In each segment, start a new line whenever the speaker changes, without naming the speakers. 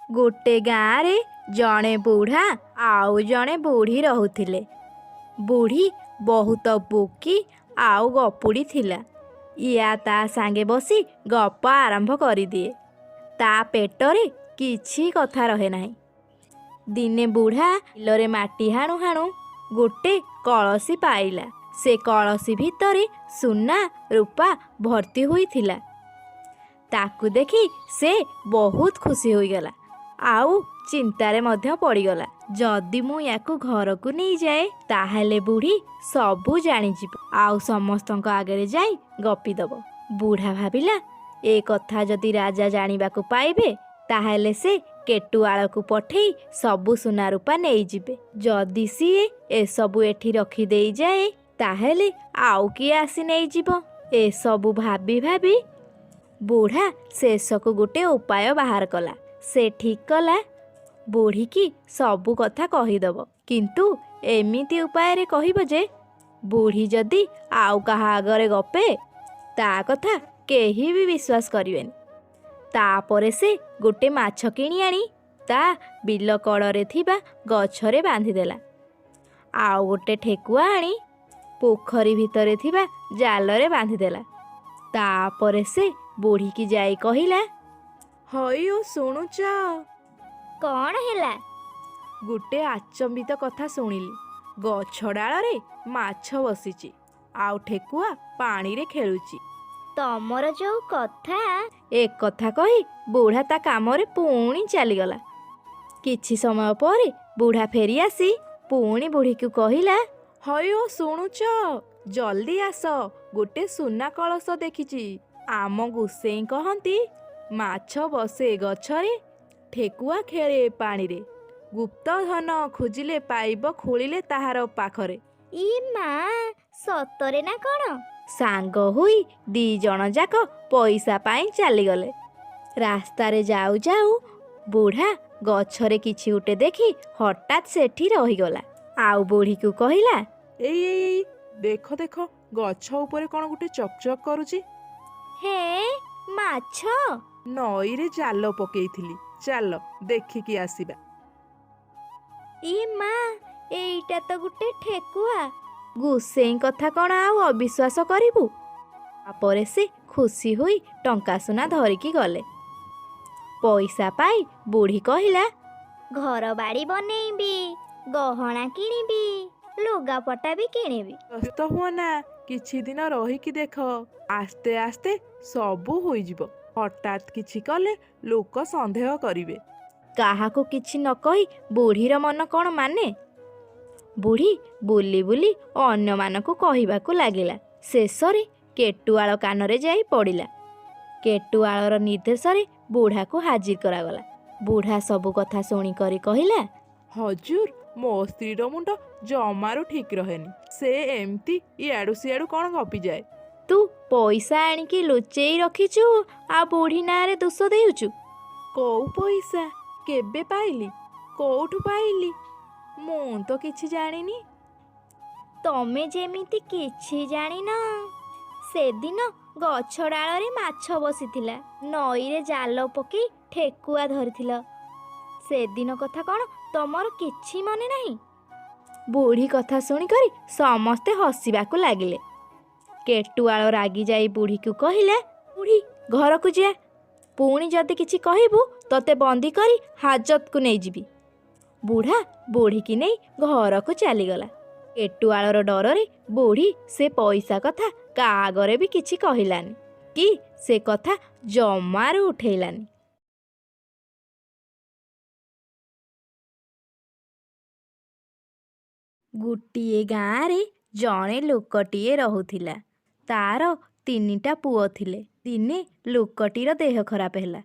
ଗୋଟେ ଗାଁରେ ଜଣେ ବୁଢ଼ା ଆଉ ଜଣେ ବୁଢ଼ୀ ରହୁଥିଲେ। ବୁଢ଼ୀ ବହୁତ ବୁକି ଆଉ ଗପୁଡ଼ି ଥିଲା। ୟା ତା ସାଙ୍ଗେ ବସି ଗପ ଆରମ୍ଭ କରିଦିଏ। ତା ପେଟରେ କିଛି କଥା ରହେ ନାହିଁ। ଦିନେ ବୁଢ଼ା ବିଲରେ ମାଟି ହାଣୁ ହାଣୁ ଗୋଟେ କଳସୀ ପାଇଲା। ସେ କଳସୀ ଭିତରେ ସୁନା ରୂପା ଭର୍ତ୍ତି ହୋଇଥିଲା। ତାକୁ ଦେଖି ସେ ବହୁତ ଖୁସି ହୋଇଗଲା ଆଉ ଚିନ୍ତାରେ ମଧ୍ୟ ପଡ଼ିଗଲା। ଯଦି ମୁଁ ୟାକୁ ଘରକୁ ନେଇଯାଏ, ତାହେଲେ ବୁଢ଼ୀ ସବୁ ଜାଣିଯିବ ଆଉ ସମସ୍ତଙ୍କ ଆଗରେ ଯାଇ ଗପିଦବ। ବୁଢ଼ା ଭାବିଲା, ଏ କଥା ଯଦି ରାଜା ଜାଣିବାକୁ ପାଇବେ, ତାହେଲେ ସେ କେଟୁଆଳକୁ ପଠେଇ ସବୁ ସୁନା ରୂପା ନେଇଯିବେ। ଯଦି ସିଏ ଏସବୁ ଏଠି ରଖିଦେଇଯାଏ, ତାହେଲେ ଆଉ କିଏ ଆସି ନେଇଯିବ। ଏସବୁ ଭାବି ଭାବି ବୁଢ଼ା ଶେଷକୁ ଗୋଟେ ଉପାୟ ବାହାର କଲା। ସେ ଠିକ୍ କଲା, ବୁଢ଼ୀକି ସବୁ କଥା କହିଦବ, କିନ୍ତୁ ଏମିତି ଉପାୟରେ କହିବ ଯେ ବୁଢ଼ୀ ଯଦି ଆଉ କାହା ଆଗରେ ଗପେ, ତା କଥା କେହି ବି ବିଶ୍ୱାସ କରିବେନି। ତାପରେ ସେ ଗୋଟେ ମାଛ କିଣି ଆଣି ତା ବିଲ କଡ଼ରେ ଥିବା ଗଛରେ ବାନ୍ଧିଦେଲା। ଆଉ ଗୋଟେ ଠେକୁଆ ଆଣି ପୋଖରୀ ଭିତରେ ଥିବା ଜାଲରେ ବାନ୍ଧିଦେଲା। ତାପରେ ସେ ବୁଢ଼ୀକି ଯାଇ କହିଲା,
ହଇଓ, ଶୁଣୁଛ?
କ'ଣ ହେଲା?
ଗୋଟେ ଆଚମ୍ବିତ କଥା ଶୁଣିଲି। ଗଛ ଡାଳରେ ମାଛ ବସିଛି ଆଉ ଠେକୁଆ ପାଣିରେ ଖେଳୁଛି।
ତମର ଯୋଉ କଥା!
ଏ କଥା କହି ବୁଢ଼ା ତା କାମରେ ପୁଣି ଚାଲିଗଲା। କିଛି ସମୟ ପରେ ବୁଢ଼ା ଫେରି ଆସି ପୁଣି ବୁଢ଼ୀକୁ କହିଲା,
ହଇଓ, ଶୁଣୁଛ? ଜଲ୍ଦି ଆସ, ଗୋଟେ ସୁନା କଳସ ଦେଖିଛି। ଆମ ଗୋସେଇଁ କହନ୍ତି, ମାଛ ବସେ ଗଛରେ, ଠେକୁଆ ଖେଳେ ପାଣିରେ, ଗୁପ୍ତ ଧନ ଖୋଜିଲେ ପାଇବ ଖୋଳିଲେ ତାହାର ପାଖରେ।
ଇ ମା, ସତରେ ନା କ'ଣ?
ସାଙ୍ଗ ହୋଇ ଦି ଜଣ ଯାକ ପଇସା ପାଇଁ ଚାଲିଗଲେ। ରାସ୍ତାରେ ଯାଉ ଯାଉ ବୁଢ଼ା ଗଛରେ କିଛି ଗୋଟେ ଦେଖି ହଠାତ୍ ସେଠି ରହିଗଲା ଆଉ ବୁଢ଼ୀକୁ କହିଲା,
ଏଇ ଏଇ ଏଇ, ଦେଖ ଦେଖ, ଗଛ ଉପରେ କ'ଣ ଗୋଟେ ଚକଚକ୍ କରୁଛି।
ହେ, ମାଛ!
ନଈରେ ଜାଲ ପକେଇଥିଲି, ଚାଲ ଦେଖିକି ଆସିବା।
ଇ ମା, ଏଇଟା ତ ଗୋଟେ ଠେକୁଆ!
ଗୁସେଇଁ କଥା କ'ଣ ଆଉ ଅବିଶ୍ୱାସ କରିବୁ? ତାପରେ ସେ ଖୁସି ହୋଇ ଟଙ୍କା ସୁନା ଧରିକି ଗଲେ। ପଇସା ପାଇ ବୁଢ଼ୀ କହିଲା,
ଘର ବାଡ଼ି ବନେଇବି, ଗହଣା କିଣିବି, ଲୁଗାପଟା ବି କିଣିବି।
ବ୍ୟସ୍ତ ହୁଅ ନା, କିଛି ଦିନ ରହିକି ଦେଖ, ଆସ୍ତେ ଆସ୍ତେ ସବୁ ହୋଇଯିବ। ହଠାତ୍ କିଛି କଲେ ଲୋକ ସନ୍ଦେହ କରିବେ।
କାହାକୁ କିଛି ନ କହି ବୁଢ଼ୀର ମନ କ'ଣ ମାନେ? ବୁଢ଼ୀ ବୁଲି ବୁଲି ଅନ୍ୟମାନଙ୍କୁ କହିବାକୁ ଲାଗିଲା। ଶେଷରେ କେଟୁଆଳ କାନରେ ଯାଇ ପଡ଼ିଲା। କେଟୁଆଳର ନିର୍ଦ୍ଦେଶରେ ବୁଢ଼ାକୁ ହାଜିର କରାଗଲା। ବୁଢ଼ା ସବୁ କଥା ଶୁଣିକରି କହିଲା,
ହଜୁର, ମୋ ସ୍ତ୍ରୀର ମୁଣ୍ଡ ଜମାରୁ ଠିକ୍ ରହେନି। ସେ ଏମିତି ଇଆଡ଼ୁ ସିଆଡ଼ୁ କ'ଣ ଗପିଯାଏ।
ତୁ ପଇସା ଆଣିକି ଲୁଚେଇ ରଖିଛୁ ଆଉ ବୁଢ଼ୀ ନାଁରେ ଦୋଷ ଦେଉଛୁ?
କୋଉ ପଇସା? କେବେ ପାଇଲି? କୋଉଠୁ ପାଇଲି? ମୁଁ ତ କିଛି ଜାଣିନି।
ତମେ ଯେମିତି କିଛି ଜାଣିନ! ସେଦିନ ଗଛ ଡାଳରେ ମାଛ ବସିଥିଲା, ନଈରେ ଜାଲ ପକେଇ ଠେକୁଆ ଧରିଥିଲ, ସେଦିନ କଥା କ'ଣ ତମର କିଛି ମନେ ନାହିଁ?
ବୁଢ଼ୀ କଥା ଶୁଣିକରି ସମସ୍ତେ ହସିବାକୁ ଲାଗିଲେ। କେଟୁଆଳ ରାଗି ଯାଇ ବୁଢ଼ୀକୁ କହିଲା, ବୁଢ଼ୀ, ଘରକୁ ଯା। ପୁଣି ଯଦି କିଛି କହିବୁ, ତତେ ବନ୍ଦୀ କରି ହାଜତକୁ ନେଇଯିବି। ବୁଢ଼ା ବୁଢ଼ୀକି ନେଇ ଘରକୁ ଚାଲିଗଲା। କେଟୁଆଳର ଡରରେ ବୁଢ଼ୀ ସେ ପଇସା କଥା କାହା ଆଗରେ ବି କିଛି କହିଲାନି କି ସେ କଥା ଜମାରୁ ଉଠେଇଲାନି। ଗୋଟିଏ ଗାଁରେ ଜଣେ ଲୋକଟିଏ ରହୁଥିଲା। ତାର ତିନିଟା ପୁଅ ଥିଲେ। ଦିନେ ଲୋକଟିର ଦେହ ଖରାପ ହେଲା।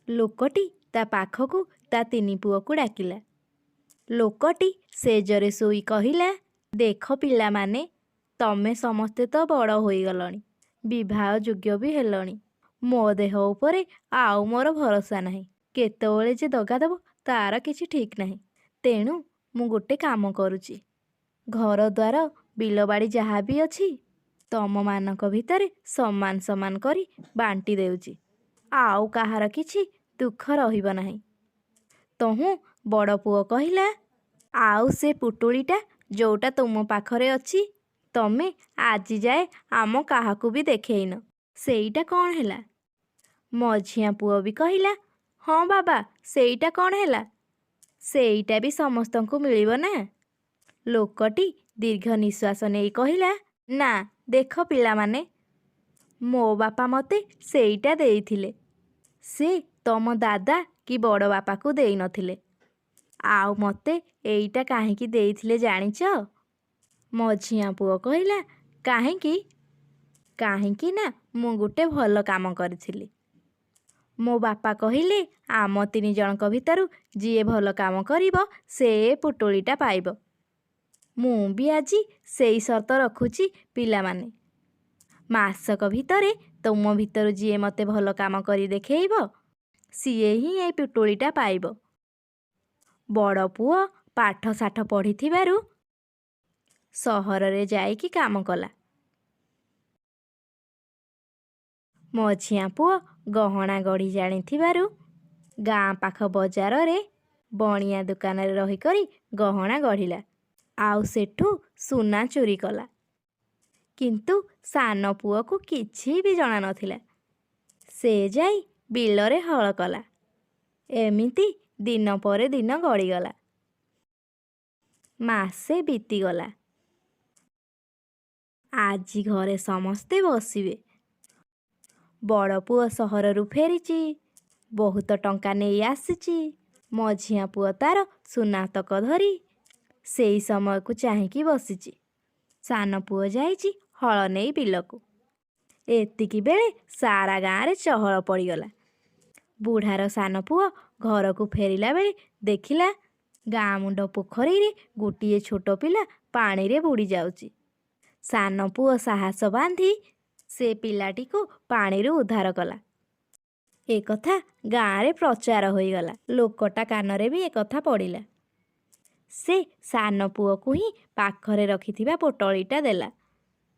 ଲୋକଟି ତା ପାଖକୁ ତା ତିନି ପୁଅକୁ ଡାକିଲା। ଲୋକଟି ଶେଯରେ ଶୋଇ କହିଲା, ଦେଖ ପିଲାମାନେ, ତମେ ସମସ୍ତେ ତ ବଡ଼ ହୋଇଗଲଣି, ବିବାହ ଯୋଗ୍ୟ ବି ହେଲଣି। ମୋ ଦେହ ଉପରେ ଆଉ ମୋର ଭରସା ନାହିଁ। କେତେବେଳେ ଯେ ଦଗା ଦେବ ତାର କିଛି ଠିକ୍ ନାହିଁ। ତେଣୁ ମୁଁ ଗୋଟେ କାମ କରୁଛି। ଘର ଦ୍ୱାର ବିଲବାଡ଼ି ଯାହା ବି ଅଛି, ତମମାନଙ୍କ ଭିତରେ ସମାନ ସମାନ କରି ବାଣ୍ଟି ଦେଉଛି। ଆଉ କାହାର କିଛି ଦୁଃଖ ରହିବ ନାହିଁ। ତହୁଁ ବଡ଼ ପୁଅ କହିଲା, ଆଉ ସେ ପୁଟୁଳିଟା ଯୋଉଟା ତୁମ ପାଖରେ ଅଛି, ତମେ ଆଜି ଯାଏ ଆମ କାହାକୁ ବି ଦେଖେଇନ, ସେଇଟା କ'ଣ ହେଲା? ମଝିଆଁ ପୁଅ ବି କହିଲା, ହଁ ବାବା, ସେଇଟା କ'ଣ ହେଲା? ସେଇଟା ବି ସମସ୍ତଙ୍କୁ ମିଳିବ ନା? ଲୋକଟି ଦୀର୍ଘ ନିଶ୍ୱାସ ନେଇ କହିଲା, ନା ଦେଖ ପିଲାମାନେ, ମୋ ବାପା ମୋତେ ସେଇଟା ଦେଇଥିଲେ, ସେ ତମ ଦାଦା କି ବଡ଼ ବାପାକୁ ଦେଇନଥିଲେ। ଆଉ ମୋତେ ଏଇଟା କାହିଁକି ଦେଇଥିଲେ ଜାଣିଛ? ମଝିଆଁ ପୁଅ କହିଲା, କାହିଁକି? କାହିଁକି ନା ମୁଁ ଗୋଟେ ଭଲ କାମ କରିଥିଲି। ମୋ ବାପା କହିଲେ ଆମ ତିନି ଜଣଙ୍କ ଭିତରୁ ଯିଏ ଭଲ କାମ କରିବ ସେ ଏ ପୁଟୁଳିଟା ପାଇବ। ମୁଁ ବି ଆଜି ସେଇ ସର୍ତ୍ତ ରଖୁଛି ପିଲାମାନେ। ମାସକ ଭିତରେ ତୁମ ଭିତରୁ ଯିଏ ମୋତେ ଭଲ କାମ କରି ଦେଖେଇବ, ସିଏ ହିଁ ଏ ପୁଟୁଳିଟା ପାଇବ। ବଡ଼ ପୁଅ ପାଠ ସାଠ ପଢ଼ିଥିବାରୁ ସହରରେ ଯାଇକି କାମ କଲା। ମଝିଆଁ ପୁଅ ଗହଣା ଗଢ଼ି ଜାଣିଥିବାରୁ ଗାଁ ପାଖ ବଜାରରେ ବଣିଆ ଦୋକାନରେ ରହିକରି ଗହଣା ଗଢ଼ିଲା, ଆଉ ସେଠୁ ସୁନା ଚୋରି କଲା। କିନ୍ତୁ ସାନ ପୁଅକୁ କିଛି ବି ଜଣା ନଥିଲା। ସେ ଯାଇ ବିଲରେ ହଳ କଲା। ଏମିତି ଦିନ ପରେ ଦିନ ଗଡ଼ିଗଲା। ମାସେ ବିତିଗଲା। ଆଜି ଘରେ ସମସ୍ତେ ବସିବେ। ବଡ଼ ପୁଅ ସହରରୁ ଫେରିଛି, ବହୁତ ଟଙ୍କା ନେଇ ଆସିଛି। ମଝିଆଁ ପୁଅ ତାର ସୁନାତକ ଧରି ସେଇ ସମୟକୁ ଚାହିଁକି ବସିଛି। ସାନ ପୁଅ ଯାଇଛି ହଳ ନେଇ ବିଲକୁ। ଏତିକି ବେଳେ ସାରା ଗାଁରେ ଚହଳ ପଡ଼ିଗଲା। ବୁଢ଼ାର ସାନ ପୁଅ ଘରକୁ ଫେରିଲା ବେଳେ ଦେଖିଲା ଗାଁ ମୁଣ୍ଡ ପୋଖରୀରେ ଗୋଟିଏ ଛୋଟ ପିଲା ପାଣିରେ ବୁଡ଼ି ଯାଉଛି। ସାନ ପୁଅ ସାହସ ବାନ୍ଧି ସେ ପିଲାଟିକୁ ପାଣିରୁ ଉଦ୍ଧାର କଲା। ଏକଥା ଗାଁରେ ପ୍ରଚାର ହୋଇଗଲା। ଲୋକଟା କାନରେ ବି ଏକଥା ପଡ଼ିଲା। ସେ ସାନ ପୁଅକୁ ହିଁ ପାଖରେ ରଖିଥିବା ପୋଟଳିଟା ଦେଲା,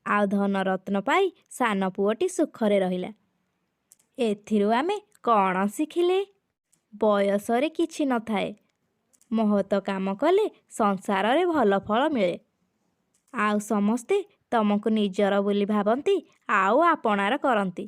ଆଉ ଧନରତ୍ନ ପାଇ ସାନ ପୁଅଟି ସୁଖରେ ରହିଲା। ଏଥିରୁ ଆମେ କ'ଣ ଶିଖିଲେ? ବୟସରେ କିଛି ନଥାଏ। ମହତ କାମ କଲେ ସଂସାରରେ ଭଲ ଫଳ ମିଳେ, ଆଉ ସମସ୍ତେ ତମକୁ ନିଜର ବୋଲି ଭାବନ୍ତି ଆଉ ଆପଣାର କରନ୍ତି।